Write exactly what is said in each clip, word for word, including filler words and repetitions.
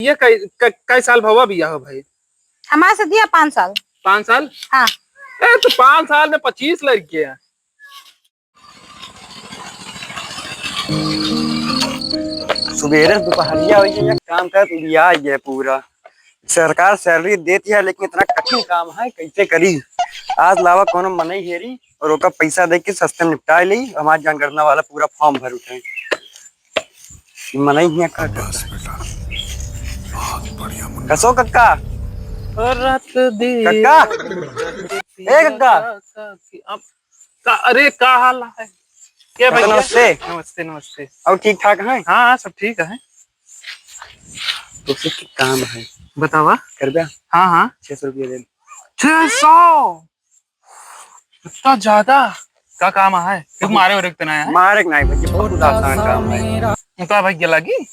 ये कै, कै, कै साल भवा बियाह हो भाई? हमारे से दिया पाँच साल। पाँच साल? हाँ। ए, तो पाँच साल में पच्चीस लड़के हैं। सुबेरे से दुपहरिया होइ गया, काम करत उबिया गया पूरा। सरकार salary देती है, लेकिन इतना कठिन काम है, कैसे करी? आज लावा कोनो मनई हेरी और ओका पैसा दे के सस्ते में निपटाए ली। हमार जनगणना वाला पूरा form भर उठे। मनई हियाँ का करता? बस बेटा, बहुत बढ़िया मुन्ना। कसो कक्का? रात दिन कक्का? ए कक्का? का, का, का, अब का, अरे, का हाल है? क्या भैया? नमस्ते। नमस्ते, नमस्ते। और ठीक ठाक हैं? हाँ, हाँ, सब ठीक है। तो से की काम है? बतावा। करबा? हाँ, हाँ। छह सौ रुपया दे। छह सौ? इतना ज्यादा? का काम है? क्यों मारे वारे के तो ना है? मारे के नहीं भैया, बहुत आसान काम है। उनका भाई गेला की?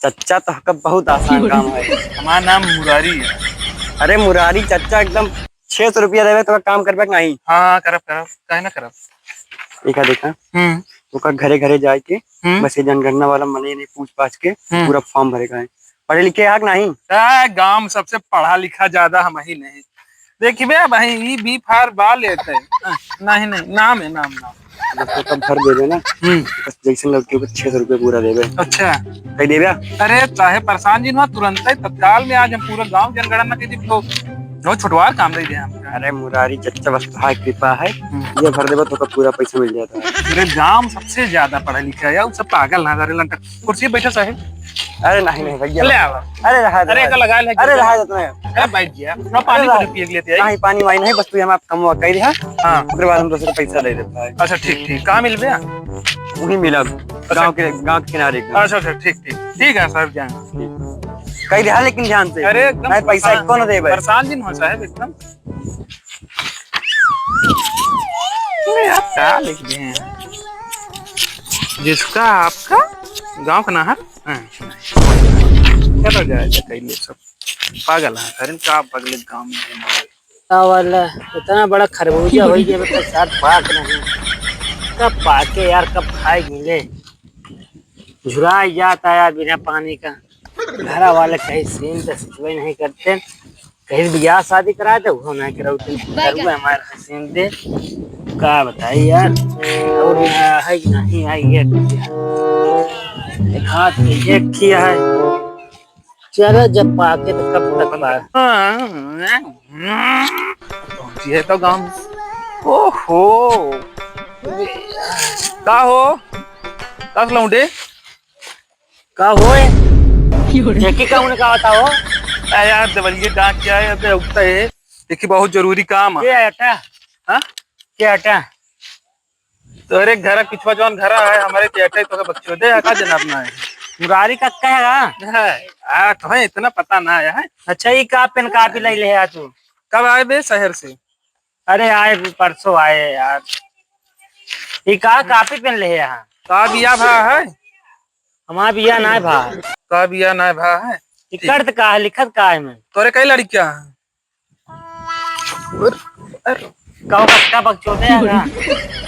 चच्चा तो हका बहुत आसान काम है। हमार नाम मुरारी है। अरे मुरारी चच्चा, एकदम छह सौ रुपया देवे तो काम करबे कि नहीं? हाँ, हाँ, करब, करब, काहे ना करब? देखा, देखा। हम्म। ओकर घरे घरे जाए के, हम्म। बस ये जनगणना वाला मनई नहीं पूछ पाछ के हम्म। पूरा form भरे का है। पढ़े लिखे है कि नहीं? आ, गांव में सबसे पढ़ा लिखा ज्यादा हम ही नहीं। देखिबे भाई, ई बी फार बा लेते। हाँ, नहीं, नहीं, नाम है, नाम, नाम। बस ओकर भर देबे ना। हम्म। बस जैसन लड़की होके छह सौ रुपया पूरा देबे। अच्छा। कही देबे? अरे, चाहे परेशान जिन हुआ, तुरंत ही तत्काल में आज हम पूरा गांव जनगणना के दिन तो जो छुटवार काम दे दे हम। अरे मुरारी चच्चा, बस तोहार कृपा है। हम्म। ये भर देबे तो ओकर पूरा पैसा मिल जाता है। अरे गांव में सबसे ज्यादा पढ़ा लिखा है, वो सब पागल ना करे लंटन। कुर्सी पे बैठा साहेब। अरे नहीं, नहीं भैया। ले आवा। अरे रहा दे, अरे रहा एका दे। लगा ले, अरे रहा दे तुम्हें। अरे बैठ गया। थोड़ा पानी अरे वानी रहा। पिए के लेते आई। नहीं, पानी वानी नहीं, बस तू हमारा कमवा कह दिया। हाँ। ओकरे बाद हम दूसरे पैसा दे देता है। अच्छा, ठीक, ठीक। कहाँ मिलबे? वहीं मिला, अच्छा। गांव के, गांव के किनारे एकदम। अच्छा, अच्छा, ठीक, ठीक। ठीक है साहब जान। कह दिया लेकिन ध्यान से। अरे एकदम नहीं, पैसा परेशान, एको ना देबे। परेशान जिन हो साहब एकदम। अरे यार, का लिख दिए हैं? जिसका आपका गांव का नाहर? हाँ। चलो जाए, जाए, कई लोग सब पागल हैं, अरे का पगले गांव में है। का वाला, इतना बड़ा खरबूजा हो गया, अभी तक साथ पाक नहीं। कब पाके यार, कब खाए मिले? झुरा जाता है यार बिना पानी का। घरा वाले कहीं सीन तो सिखबे नहीं करते। कहीं बियाह शादी करा दे, वो नहीं कराऊ। तुम करुआ हमारे हसीन दे। का बताई यार, और है कि नहीं आई है? एक हाथ में एक किया है। चलो, जब पाके तो कब तक पाके? पहुंची है तो गांव। ओहो, का हो, का लौंडे? का होए? देखी का उन्हें का बताओ? अरे यार, देवलिया कहाँ क्या है? अबे उगता है। देखी, बहुत जरूरी काम है। के हटा? हाँ? के हटा? तोरे घर पिछवा जौन घर है, हमारे के हटा, तो बकचोदे है, का जनाब ना है? मुरारी का कहेगा? है। आ, तो है, इतना पता ना आया है। अच्छा, ये का पेन कापी लाई ले है तू? कब आए बे शहर से? अरे आए, परसों आए यार। ये का कापी पेन ले है यहाँ? का बिया भा है? हमार बिया नाय भा। का बिया नाय भा है? ई ठीक। करत का है, लिखत का है मैं? तोरे कई लड़कियां हैं? अरे, अरे। का बकचोदे है ना?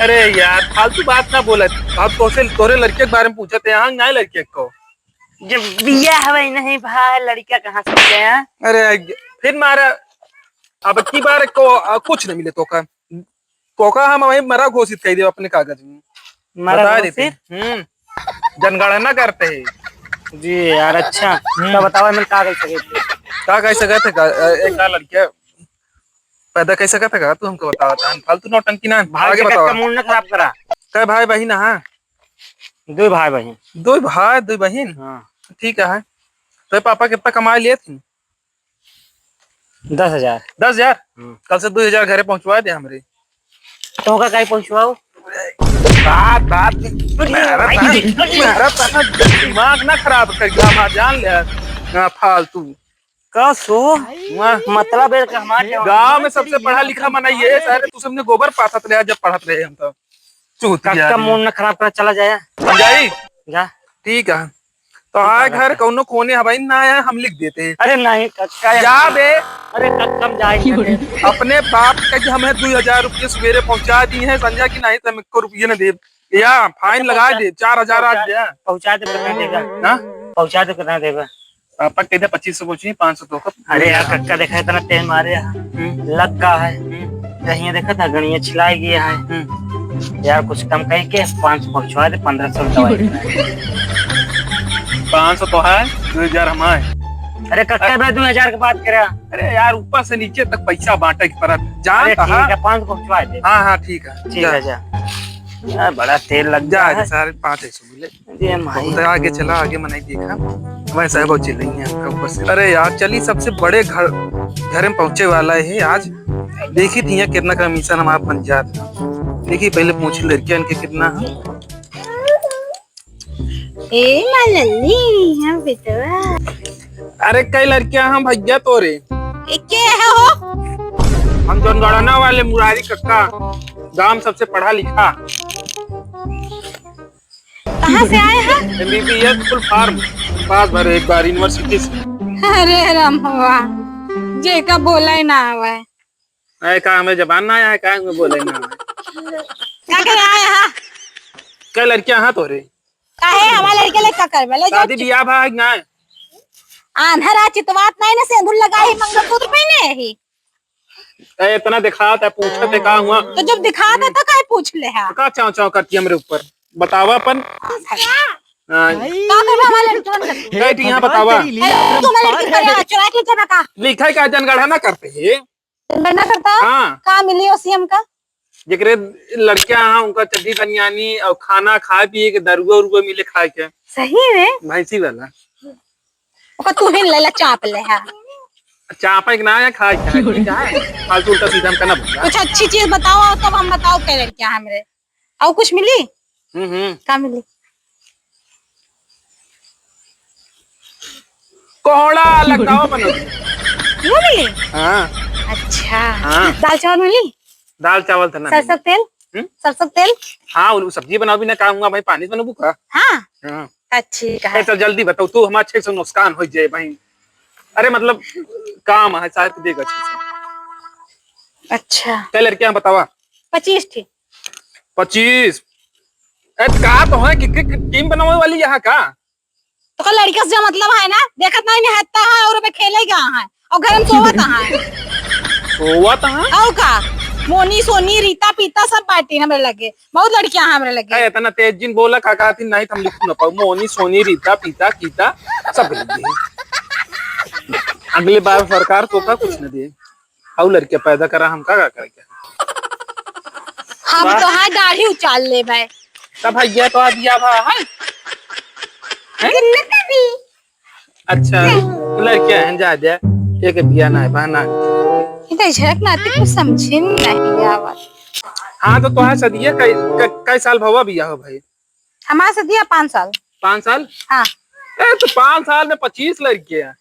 अरे यार, फालतू बात ना बोलत। हम तोसे, तोरे लड़के के बारे में पूछत हैं, यहाँ नाय लड़के को। जब बिया हवे नहीं भा, लड़का कहाँ से मिले हैं? अरे, फिर मारा, अब की बार को, आ, कुछ नहीं मिले तो का। तोका हम वही मरा घोषित कर दियो अपने कागज में। मरा बता घोषित? देते हैं। हम्म। जनगणना करते हैं। जी यार, अच्छा। हम्म। तो बताओ, हम का कर सके थे? का कर सके थे का? अ, एक का लड़के पैदा कर सके थे का? तू हमको बताओ, हम फालतू नौटंकी ना। भाई आगे जी का बताओ। कम मूड ना खराब करा। कै भाई बहिन है? दो भाई बहिन। दो भाई, दो बहिन? हाँ। ठीक है। तो पापा कितना कमाई लिए थे? दस हजार। दस हजार? हम्म। कल से दो हजार घरे पहुंचवा दे हमरे। तो का काहे पहुंचवाओ? बात, बात, मेरा, मेरा दिमाग ना खराब कर दिया, हमार जान ले। हाँ, फालतू। का सो? वाह। मतलब है कि हमारे गांव में सबसे पढ़ा लिखा मना ये है, सारे तू सबने गोबर पाथत रहे जब पढ़त रहे हम तो। चूतिया कक्का आदमी। मूड ना खराब कर, चला जाए। जाई? जा। ठीक है। तो आए घर कौनो कोने हवाई ना आया, हम लिख देते हैं। अरे नहीं, कक्का जा बे। अरे कक्का, हम जाए नहीं। अपने बाप का कि हमें दो हजार रुपये सवेरे पहुंचा दी है संजय की, नहीं तो हम एको रुपये न देब। या फाइन लगा दे, चार हजार आ गया। पहुंचा दे, कितना देगा? हाँ? पहुंचा दे, कितना देगा? पापा कह दे पच्चीस सौ पहुंची, पाँच सौ तो का। अरे यार, कक्का देखा इतना तेल मारे है। हम्म। लग का है? हम्म। कहीं देखा था, गणिया छिलाई गया है। हम्म। यार, कुछ कम करके पाँच सौ पहुंचवा दे, पन्द्रह सौ दवाई। पाँच सौ तो है, दो हजार हम है। अरे कक्का, अरे मैं दो हजार की बात करा। अरे यार, ऊपर से नीचे तक पैसा बांटे के परत। जान अरे तो ठीक हाँ। है, पाँच सौ पहुंचवा दे। हाँ, हाँ, ठीक है। ठीक जा। है, जा। यार, बड़ा तेल लग जा, गया है। सारे पाँच सौ मिले। अरे माई। बहुत आगे चला, आगे मनाई देखा। वैसा है, बहुत चिल्लाई है आपका ऊपर से। अरे यार, चली, सबसे बड़े घर, घर में पहुंचे वाला है आज। देखी थी यहाँ कितना कमीशन हमारा बन जात। देखी, पहले पूछी लड़कियां इनके कितना है। ए माँ लल्ली, हम बेटवा। अरे, कई लड़कियां हम भैया तोरे। ए, के है हो? हम जनगणना वाले मुरारी कक्का, गांव सबसे पढ़ा लिखा। कहाँ से आए हैं? एमबीबीएस फुल फार्म पास भरे एक बार यूनिवर्सिटी से। अरे राम भगवान, जेका बोला ही ना आवे। अरे का हमें जबान ना आया है, का हमें बोले ना आवे? का करे आए हैं? क्या लड़कियां हाँ तोरे? काहे हमारे लड़के ले का करबे? ले जाओ। शादी बियाह भा है कि ना? आन्हर आ चितवात नहीं ना, सेंदूर लगाई, मंगलसूत्र पहने ही। ए, इतना दिखात है, पूछत है का हुआ? तो जब दिखात है तो काहे पूछ ले है? तो का चाव चाव करती हमरे ऊपर? बतावा अपन। हाँ। का करबे हमारे लड़कन का? कह दी यहाँ बतावा। अरे, तू हमारे लड़की करे, चुरा के लेके बका। लिखा है का जनगणना करते हैं? जनगणना करता? हाँ। का मिली ओसी हमका? जेकरे लड़कियां हाँ, उनका चड्ढी बनियानी और खाना खाए पिए के, दरुआ उरुआ मिले खाए के। सही में? भैंसी वाला। ओका तू ही ले ला, चाप ले है। चापे के ना है, खाए के है, ठीक है? फालतू उल्टा सीधा हमका ना बोला। कुछ अच्छी चीज बताओ, तब हम बताओ के लड़कियां हमरे। और कुछ मिली? हम्म, हम्म। का मिली? कोहड़ा लटकावा बना। वो मिली? हाँ। अच्छा। हाँ। दाल चावल मिली? दाल चावल तो ना सरसों मिली। तेल? हम्म? सरसों तेल? हाँ, वो सब्जी बनाओ भी ना, काम हुआ भाई, पानी से बनबू का? हाँ। हाँ। अच्छा, ठीक है। ए, तो जल्दी बताओ, तू हमारा छह सौ नुकसान हो जाए भाई। अरे मतलब, काम है, शायद तू देगा छह सौ। अच्छा। क्या लड़कियां बतावा? पच्चीस ठीक। पच्चीस? ए, का तो है कि, कि, कि टीम बनावे वाली यहाँ का? तो का लड़के से जो मतलब है ना, देखत नहीं निहत्ता है और बे खेले गया है और घर में सोवत है। सोवत है? और का? मोनी, सोनी, रीता, पीता सब बाटी हमरे लगे। बहुत लड़कियां हैं हमरे लगे। ए, इतना तेज जिन बोला का कहती नहीं, हम लिख ना पाऊ। मोनी, सोनी, रीता, पीता, कीता सब लिख दिए। अगले बार सरकार तो का कुछ न दे। अउ लड़के पैदा करा, हमका का करे के? हम वाह। तो हाँ दाढ़ी उचाल ले भाई। तब भैया तो आ दिया भा है। हैं? अच्छा, लड़के हैं जा दे। एक बिया ना है, बहना। इधर झड़क ना आती, कुछ समझे नहीं आवत। हाँ, तो तोहार सदिया कई, क-, कई साल भवा बिया हो भाई? हमारे से दिया पाँच साल। पाँच साल? हाँ। ए, तो पाँच साल में पच्चीस लड़के हैं।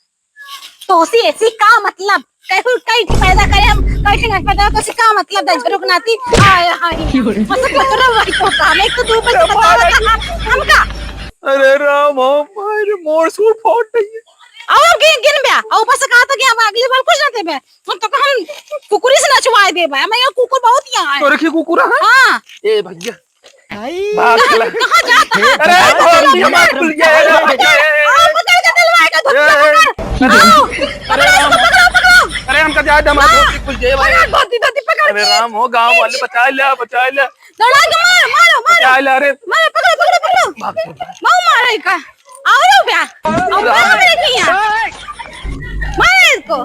तो उसी ऐसी का मतलब? कई, कई ठे पैदा करे हम, कई ठे नहीं पैदा करे, तो उसी का मतलब? दस रुक नाती। आय, हाय। मतलब, पकड़ो वही तो काम। एक तो दो बच्चे बता रहा था, हम का? अरे राम, हम, अरे मोर सूर फोड़ रही है। और गिन, गिन बे। और ऊपर से कहा था कि हम अगली बार कुछ ना देबे। हम तो हम कुकुरी से नचवाए देबे। मैं यहाँ कुकुर बहुत यहाँ है। तो रखी कुकुर है? हाँ। ए भैया, भाग चला। कहाँ जाता है? अरे, धोती हमार खुल गया है। आओ, पकड़ के दिलवा के धोती ए, पकड़। आओ, अरे, पकड़ो, पकड़ो, पकड़ो। अरे, हमका जाए दे, हमार हाँ। धोती खुल गया है भाई। अरे, धोती, धोती पकड़ अरे के। राम हो, गाँव वाले बचा लिया, बचा लिया। दौड़ा के मार, मारो, मारो। बचा लिया, अरे। मारो, पकड़ो, पकड़ो, पकड़ो। भाग, भाग। मारो, मारो इका। आओ रे बे। आओ, राम। मारो मेरे के यहाँ। मारो इसको।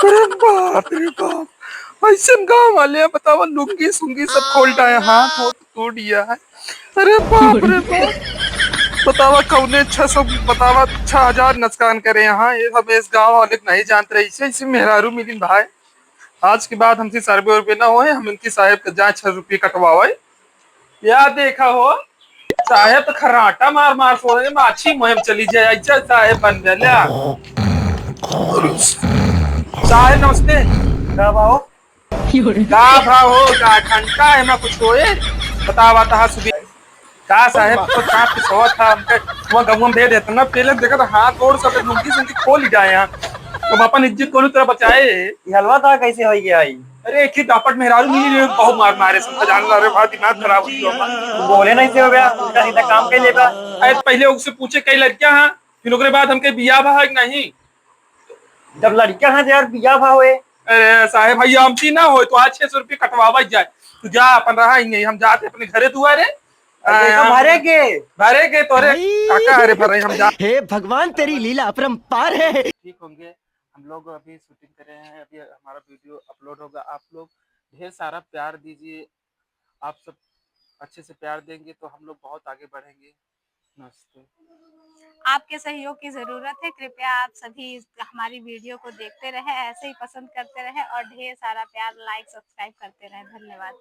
अरे बाप रे बाप, ऐसन गाँव वाले हैं, बतावा, लुंगी सुंगी सब खोल डाए, हाथ होत तोड़ दिया है। अरे बाप रे बाप, बतावा कौने छह सौ, बतावा छह हजार नुकसान करे यहाँ। ये सब इस गाँव वाले नहीं जानते रहे, ऐसे ऐसे मेहरारू मिलिन भाई। आज के बाद हमसे सर्वे वर्वे ना होए, हम इनकी साहेब के जाए छह रुपये कटवावे। या देखा हो, साहेब तो खर्राटा मार मार सो रहे, माछी मुहिम चली जाए, ऐसा साहेब बन गया। साहेब नमस्ते। का भाव? का भाव हो, का घंटा है, मैं कुछ होए? बतावा तहा सुबह। का साहेब, तो चाप के सोवत था, हमके वहाँ गंगवा में भेज देता ना, पहले देखा था हाथ गोड़ सब लुंगी सुंगी खोल ही जाए यहाँ। अब अपन इज्जत कोनो तरह बचाए। ये हलवा था कैसे हो गया आई? अरे एक ही दापट मेहरारू मिली रे, बहुत मार मारे, सब जान ला रे, भाई दिमाग खराब हो गया हमारा। तू बोले नहीं से हो गया, उनका सीधा काम कर लेगा। अरे पहले उससे पूछे कई लड़कियां हैं, फिर ओकरे बाद हमके बियाह बा है कि नहीं? जब लड़कियां हैं तो यार बियाह बा होए। अरे साहेब भाई, आमती ना होए तो आज छह सौ रुपये कटवावा जाए। तू जा अपन रहा ही नहीं, हम जाते अपने घरे दुआरे। अरे, हाँ, तो हम भरे के। भरे के तोरे भाई। काका, अरे भरे हम जा। हे भगवान, तेरी लीला अपरंपार है। ठीक होंगे, हम लोग अभी शूटिंग कर रहे हैं, अभी हमारा वीडियो अपलोड होगा। आप लोग ढेर सारा प्यार दीजिए, आप सब अच्छे से प्यार देंगे तो हम लोग बहुत आगे बढ़ेंगे। नमस्ते। आपके सहयोग की जरूरत है, कृपया आप सभी इस, हमारी वीडियो को देखते रहें, ऐसे ही पसंद करते रहें और ढेर सारा प्यार, लाइक, सब्सक्राइब करते रहें। धन्यवाद।